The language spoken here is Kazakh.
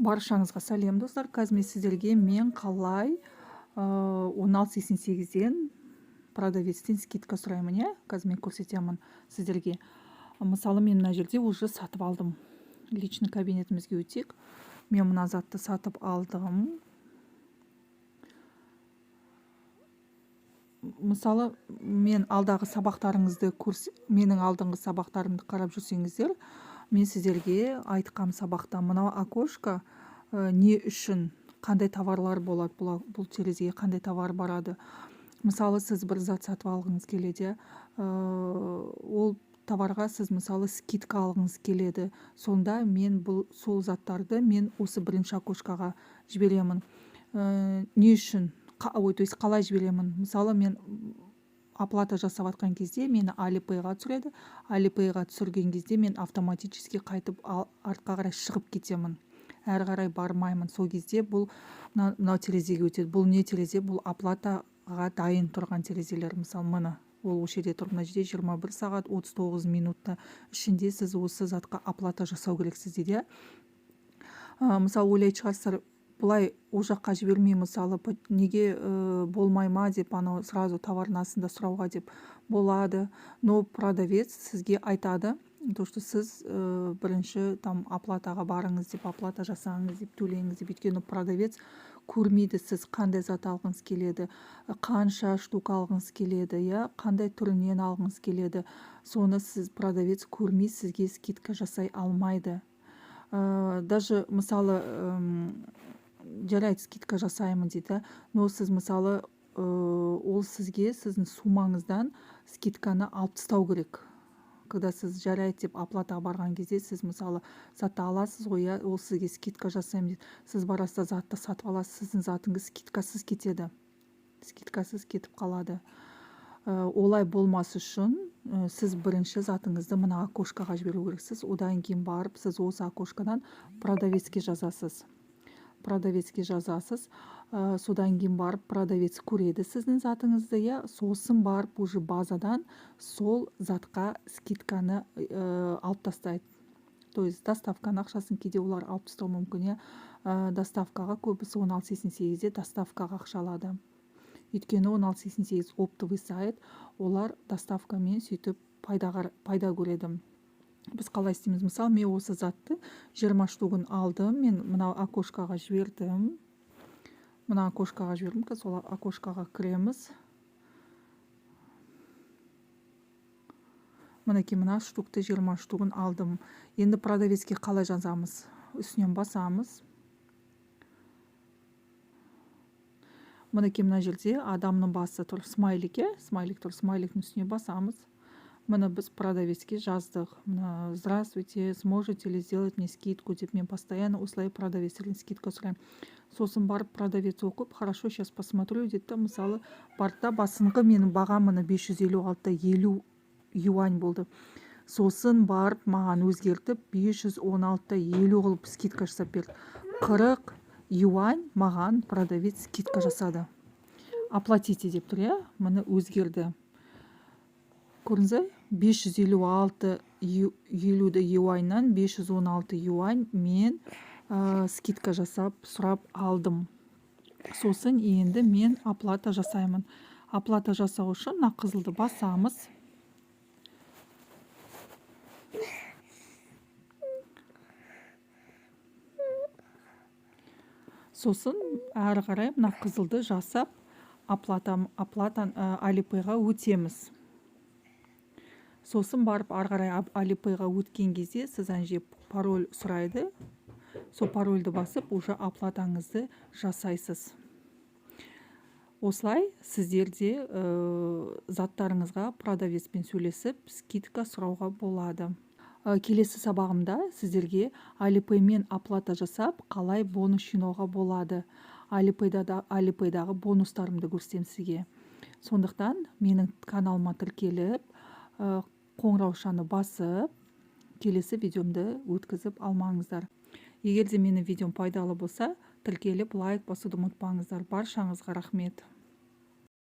Баршаңызға сәлем, достар! Қазір мен сіздерге мен қалай 16,88-ден продавецтен скидка сұраймын, иә. Қазір мен көрсетемін сіздерге. Мысалы, мен мына жерде уже сатып алдым. Личный кабинетімізге өтейік. Мен мына затты сатып алдым. Мысалы, мен алдағы сабақтарыңызды, менің алдыңғы сабақтарымды қарап жүрсеңіздер, мен сіздерге айтқам сабақта, мынау окошко не үшін, қандай товарлар болады, бұл терезеге қандай товар барады. Мысалы, сіз бір зат сатып алғыңыз келеді, ол товарға сіз, мысалы, скидка алғыңыз келеді. Сонда мен бұл сол заттарды мен осы бірінші окошкаға жіберемін. Не үшін, ой, то есть қалай жіберемін? Мысалы, мен оплата жасап жатқан кезде мені Alipay-ға түсіреді. Alipay-ға түсірген кезде мен автоматически қайтып артқа қарай шығып кетемін, әрі қарай бармаймын. Сол кезде бұл мынау терезеге өтеді. Бұл не терезе? Бұл оплатаға дайын тұрған терезелер. Мысалы, міне, ол осы жерде тұр. Мына жерде 21 сағат 39 минутта ішінде сіз осы затқа оплата жасау керексіз дейді, иә. Мысалы, ойлайтын шығарсыздар, былай ол жаққа жібермей, мысалы, неге болмай ма деп, анау сразу товардың астында сұрауға деп. Болады, но продавец сізге айтады, то что сіз бірінші там оплатаға барыңыз деп, оплата жасаңыз деп, төлеңіз деп. Өйткені продавец көрмейді, сіз қандай зат алғыңыз келеді, қанша штук алғыңыз келеді, иә, қандай түрінен алғыңыз келеді. Соны сіз, продавец көрмей, сізге скидка жасай алмайды. Даже, мысалы, жарайды, скидка жасаймын дейді, но сіз, мысалы, ол сізге сіздің суммаңыздан скидканы алып тастау керек. Когда сіз жарайды деп оплатаға барған кезде, сіз, мысалы, затты аласыз ғой, иә, ол сізге скидка жасаймын дейді. Сіз барасыз да, затты сатып аласыз, сіздің затыңыз скидкасыз кетеді, скидкасыз кетіп қалады. Олай болмас үшін сіз бірінші затыңызды мына окошкаға жіберу керексіз. Одан кейін барып сіз осы окошкадан продавецке жазасыз, продавецке жазасыз. Содан кейін барып продавец көреді сіздің затыңызды, иә. Сосын барып уже базадан сол затқа скидканы алып тастайды, то есть доставканың ақшасын кейде олар алып тастауы мүмкін, иә. Доставкаға көбісі 16,88-де доставкаға ақша алады, өйткені 16,88 оптовый сайт, олар доставкамен сөйтіп пайда көреді. Біз қалай істейміз? Мысалы, мен осы затты 20 штугін алдым, мен мына окошкаға жібердім, мына окошкаға жібердім. Қазір сол окошкаға кіреміз. Мінекей, мына штукты, 20 штугін алдым. Енді продавецке қалай жазамыз? Үстінен басамыз. Мінекей, мына жерде адамның басы тұр, смайлик, иә, смайлик тұр. Смайликтің үстіне басамыз. Міне, біз продавецке жаздық. Мына: «Здравствуйте, сможете ли сделать мне скидку?» деп. Мен постоянно осылай продавецтерден скидка сұраймын. Сосын барып продавец оқып, «Хорошо, сейчас посмотрю» дейді да. Мысалы, барды да, басыңғы менің бағам, міне, 556,50 юань болды. Сосын барып маған өзгертіп, 516,50 қылып скидка жасап берді. 40 юань маған продавец скидка жасады. «Оплатите» деп тұр, иә. Міне, өзгерді, көрдіңіз бе? 556,50 юаньнан 516 юань мен скидка жасап сұрап алдым. Сосын енді мен оплата жасаймын. Оплата жасау үшін мына қызылды басамыз. Сосын әрі қарай мына қызылды жасап, оплата Alipay-ға өтеміз. Сосын барып ары қарай Alipay-ға өткен кезде сіз ана жерде пароль сұрайды. Сол парольді басып, уже оплатаңызды жасайсыз. Осылай сіздер де заттарыңызға продавецпен сөйлесіп, скидка сұрауға болады. Келесі сабағымда сіздерге Alipay-мен оплата жасап, қалай бонус жинауға болады, Alipay-дағы бонустарымды көрсетемін сізге. Сондықтан менің каналыма тіркеліп, қоңыраушаны басып, келесі видеомды өткізіп алмаңыздар. Егер де менің видеом пайдалы болса, тіркеліп, лайк басуды ұмытпаңыздар. Баршаңызға рахмет.